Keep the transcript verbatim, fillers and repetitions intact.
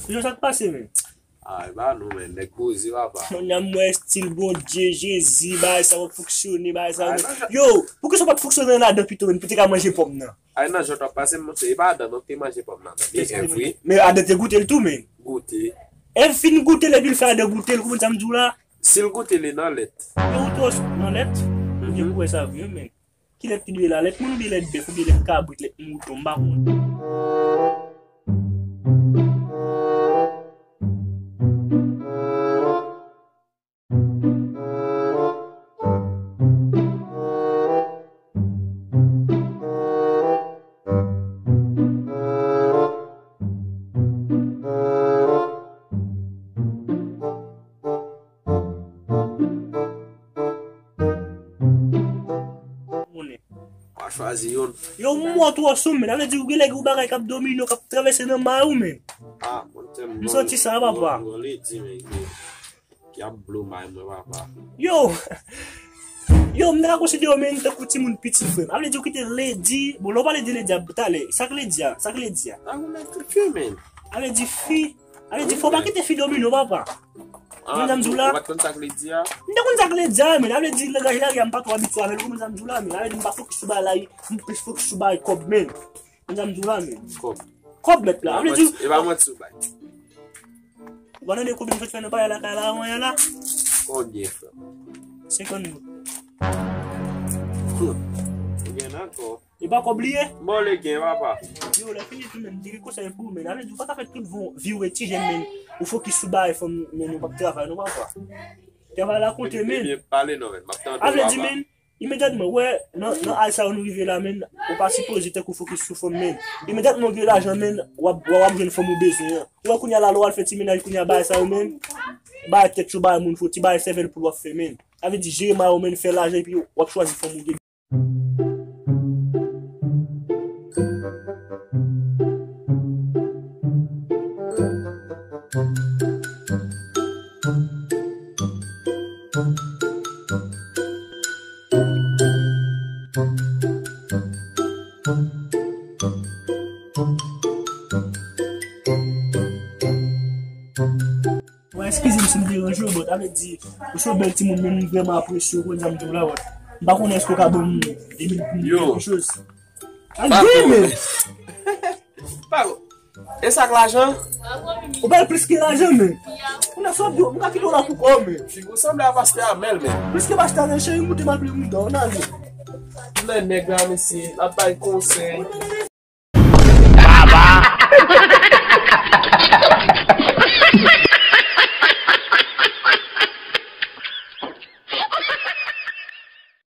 Yo, sa k pase, men? Ah, e pa nou, men. Nèg poze, papa. Kounye a m wè estil Bondye, Jezi, bagay sa yo fonksyone, bagay sa yo, men. Yo, poukisa w pa t fonksyone ladan pito, men, pou te ka manje pòm nan? Ay, nan jan w t ap pase, monchè, e pa Adan non ki te manje pòm nan, men. Evre. Men Adan te goute l tou, men. Goute. Ev fin goute l, epi l fè Adan goute l, ou konprann sa m di w la? Si l goute l, e nan lèt. Yo, ou twò nan lèt? Ou gen pou wè sa vre, men. Ki lèt ki dwe la? Lèt moun oubyen lèt bèf oubyen lèt kabrit, lèt mouton, m pa konn. Konnen. Pa chwazi youn. Yo, m wè w twò sou, men. Sa vle di, ou gen lè gen yon bagay k ap domine w, k ap travèse nan may ou, men. Ah, monchè, m santi sa, papa. Ledi, men, ki, ki ap blow may mwen, papa. Yo! Yo, m ta ka konsidere w, men, tankou timoun piti, frè m. Sa vle di, ou kite ledi. Bon, lè w pale de ledi a talè, sa k ledi a? Sa k ledi a? Sa k ledi a? Sa vle di, fi domine w, papa. Ah, ou pa t konn sa k ledi a? M te konn sa k ledi a, men. Sa vle di, langaj lari a, m pa twò abitye avè l, ou konprann sa m di w la, men. Sa vle di, m pa fokis sou bagay lari, m plis fokis sou bagay kòb, men. Ou konprann sa m di w la, men. Kòb. Kòb mèt la. Sa vle di, e pa manti ou bay. Ou pa tande konbyen m sot fè nan payè lakay la, avan yè la? Konbyen, frè? Senkant goud. Ou gen ankò? E pa kòb li ye? Bon, le gen, papa. Yo, lè fini tou, men, m di gen konsèy pou ou, men. Sa vle di, ou pa ka fè tout vi w ret ti jèn, men. Ou fokis sou bagay fanm, men, ou p ap travay, non, papa. Travay la konte, men. Ebyen, pale non, men. M ap tande w, papa. Sa vle di, men, imedyatman, ou wè, nan, nan aj sa yo nou rive la, men, ou pa sipoze tankou fokis sou fanm, men. Imedyatman ou gen lajan, men, w ap, w ap jwenn fanm ou bezwen an. Ou wè kounye a la, lè w al fè ti mennaj kounye a, bagay sa yo, men, bagay tèt yo, bagay moun fò, ti bagay sèvèl poul w ap fè, men. Sa vle di, jere may ou, men, fè lajan, epi w ap chwazi fanm ou gen. Wè, eskize m si m deranje w, but sa vle di, ou se yon bèl timoun, men m vrèman apresye w, konn sa m di w la, wè. M pa konnen èske w ka ban m de minit pou m di kèlke choz. Al di, men. Pako. E sa k lajan? Ou bay plis ke lajan, men. Ou nan sòt yo, m ka kite w la pou kò w, men. Figi w sanble a pastè Amèl, men. Plis ke pastè Amèl, cheri, moute m al pli mouda, w nan ale. Lè nèg la, mesye, l ap bay konsèy.